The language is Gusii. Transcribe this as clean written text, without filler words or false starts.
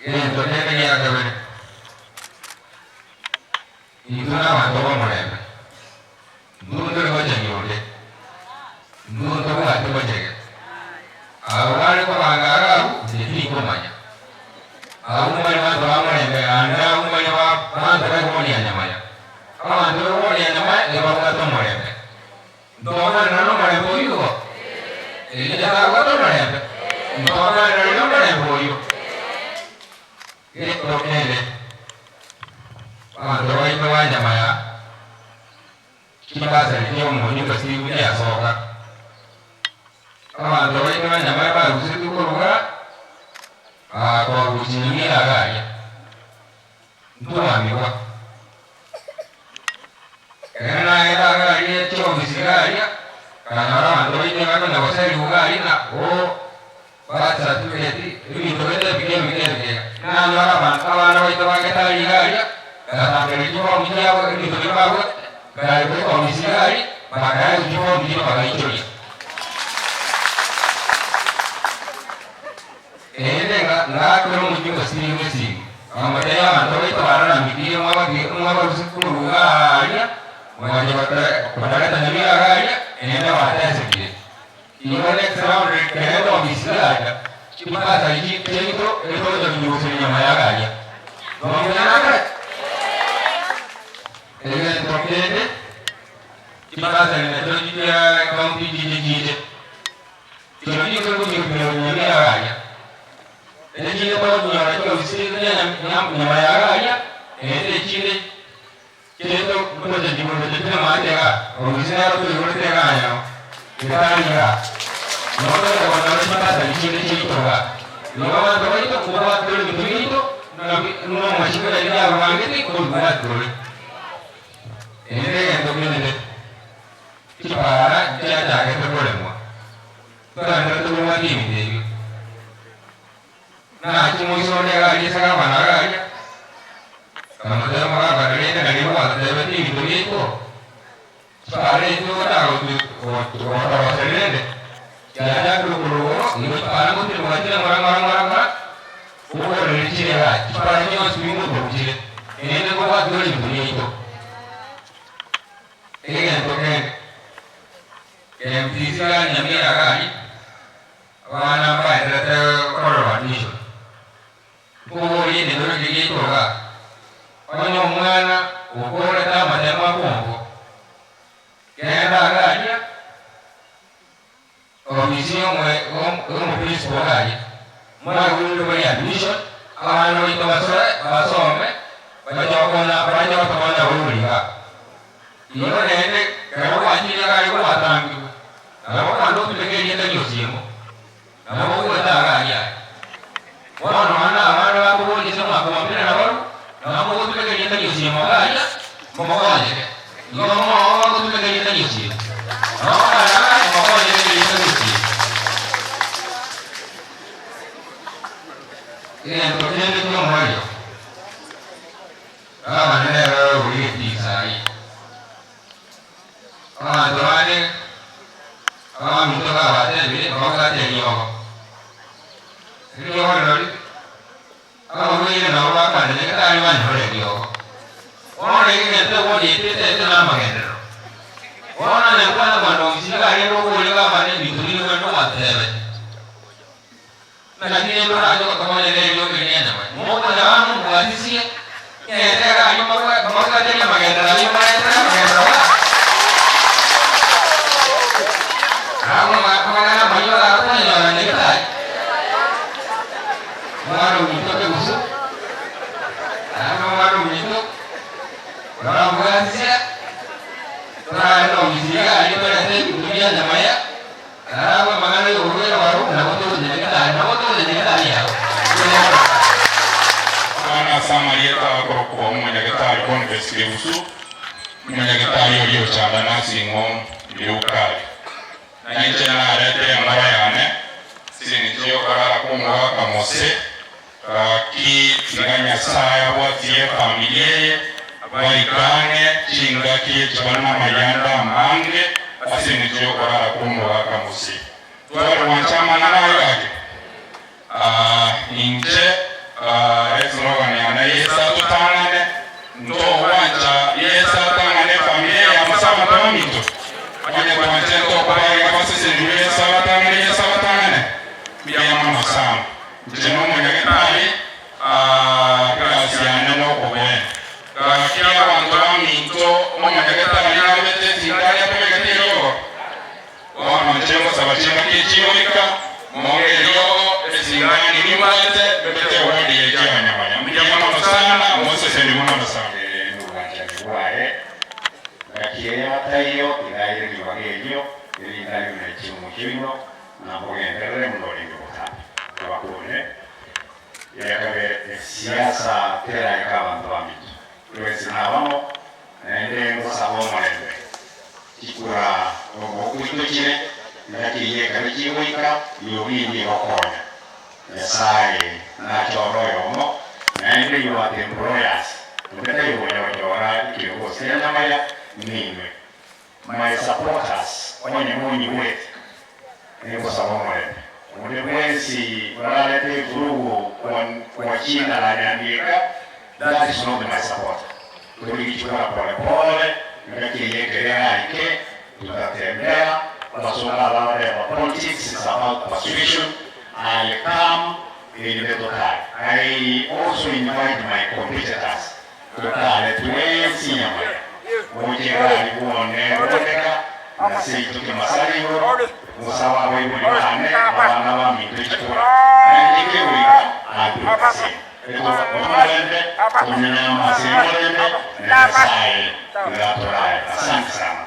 Egento kende gia kabere, intwe nabanto b'omorembe, intwe ntori gochegia onde, intwe ntobwati gochege. Abwo bare kobanga iga abwo, inche tinkomanya. Abwo mbare banto ba morembe, naende abwo mbare banto bekomonia nyamaya. Abanto bekomonia nyamaya nigo babwate omorembe. Ntokwanera nomorembe oyio igo? Erio Nyasae abwate omorembe, ntokwanera riria omorembe oyio. Gento kende, abanto baito ba nyama ya chimbasari chi'omonyo gose chiasoka. Abanto baito ba nyama ya barusetwe korwa bagakoa gochia nyamira iga aria. Ntwamigwa. Ekero nagenda iga aria chiofisi iga aria, nkanyora abanto baito iga konya goserigwa iga aria ng'a oo birth certificate, ebinto bete ebike ebike ebike iga. Nanyora abanto abana baito bagete aria iga aria, ngasangereria chifomu chiabo ebinto biria babwate, nkareta ofisi iga aria, bakaegwa chifomu chiria bagaichoria. Naende ngaakera omochie o Sirimu esegi, nkamotebia, Abanto baito bararamikirie mwabarusia korwa iga aaria, mwachia kobareta nyuma iga aaria, naende batesekire. Igo next round kerenta ofisi iga aria, chibasari chiaito etogocha konyeruseria nyama ya iga aria. Nonya nakare? Egento kende, chibasari nachio chia county nchiche chiche. Chirochio togochia kobinyora nyama y'agaria, na echinde tokonyora chiofisi nyama y'agaria, naende echinde chiaito ntoche chigocha chire mache igaa, ofisi nero toigorete igaa yao, getari igaa. Nabo togocha konyora chibasari chinde chiaito igaa. Igo abanto baito nkobwati tore ebinto biaito, buna omwachiko Nyasae ababangete, nkobibwati tore. Naende egento kende. Chipaara nchiachagete koremwa, ntwaenderete kobwatia ebinto ebio. Naki moise onde iga aria ase gavana iga aria, nkamotebia omogavana rende nario gwatotebetie ebinto biaito, chipaara echio ogochaka gotoroseria rende, chiachakire korwa igoro, igo chipaara ngotirimboka chire ng'ora ng'ora ng'ora ng'ora, okoreria chire igaa, chipaara chionsi pi ngotoru chire, naende nkobwatia ore ebinto biaito. Egento kende KMTC ya Nyamira gari abana mbaenderete gokorerwa admission. Nkoboria ekenyoro eke giaito igaa, onye omwana okorete amatemo akongo, genda iga aria ofisi yomo principal iga aria, mwaigurire bari admission, abana baito basoe basome bache gokonya bache gotokonya abaibori igaa. Igo naende ekero gwachire iga aria gwatangigwe, nabo kando otumeke erieta ri'osiemo, nabo ogoeta iga aria aye. Bono nonya na abana bakoboria ase mwakobampire nabarabwo, nabo mogotumeka erieta ri'osiemo iga aria, mokonyeke. Igo moba bagotumeka erieta ri'osiemo, nabo kare iga aria mokonyeke erieta ri'osiemo. Egento kende ki'omoerio. Labani nere oyoboirie Isai. Abanto bande abaminto babatebire mbabwate eriogo. Eriogo rirorio abarwaire nabo bakwanete tari banyore eriogo. Bono egento egorietete ete namagenderero. Bono onye kwana mwana o Isai arenge okoboria gavana ebinto biria ogende obatebete. Naki rende orache gotokonyera eriogi riria nyama? Mokonya mobwatisie, ng'etera ayio mabwaterie amagenderero ayio moretere amagenderero aya. Nabo amang'ana amayio arakonyora Nyagetari, omwana ominto Kegusu, naende omwana ominto orabwatisie, torarente obisi iga aria torete ebinto bia nyamaya. Narabwo amang'ana y'oborwaire barabwo nabo togocha Nyagetari, nabo togocha Nyagetari yabo. Abana ase amarieta akorokwa omonyagetari Boniface Kebusu, omonyagetari oria ochanda nursing home Leukari. Na inche narete eng'ora yane ase engencho y'okorara kw'omogaka Mose, gaki tiga Nyasae abwatie efamiri eye, baike ang'e chingaki echi bare namayanda amange ase engencho y'okorara kw'omogaka Mose. Tware gwancha amang'ana aye gaki? Aa, inche. Eslogan yane Yeso atotang'ane, ntogwancha Yeso atang'ane efamilia eye amo ase abanto baminto. Onye twanchete okoba iga basesenigwe Yeso abatang'ane, Yeso abatang'ane. Mbuya mono sana. Inche nomonyagetari, egasi yane nokobwenia. Gaki abanto baminto, omonyagetari nabete esindani atobegete eriogo. Bono inche ngosaba chingaki echi goika monge eriogo, esingani nimbwate, mbete ewodi eye chiabanyamanya. Mbuya mono sana, mosesenigwe mono sana. Ere nobwanchani bwaye, ngaki eye bataiyo, tiga aire ribaga erio, erinde ariuneche omochie oino, na mbogenderere buna orenge botambe. Abakone, Eria kabere, esiasa teraika abanto baminto. Twensi nabamo, naende ngosaba omorembe. Chikura ogokwito chire, engaki eyio ekebe chigoika, riogi rigokonya. Nyasae nachore oyomo, naende you are the employers, onde taiyo okonya gochora ekeongozi keria nyamaya, ninwe. My supporters, onye monyigwete, ningosaba omorembe. Onde bwensi orarete evurugu kwa jina la Nyandieka, that is not my supporter. Torigie chikura pole pole, engaki eye ekero eraike, tutatembea, abasongo aba bareba politics is about persuasion, I'll come erinde totare. I also invite my competitors Totare twensi nyamaya, gocha egari bwone bwoneka, na seito ki'amasare igoro, mosabe abaibori bane, abana baminto chikura, naende kegoika aduokase. Omorembe, tonywe namase y'omorembe, na Nyasae iga atorae. Asante sana.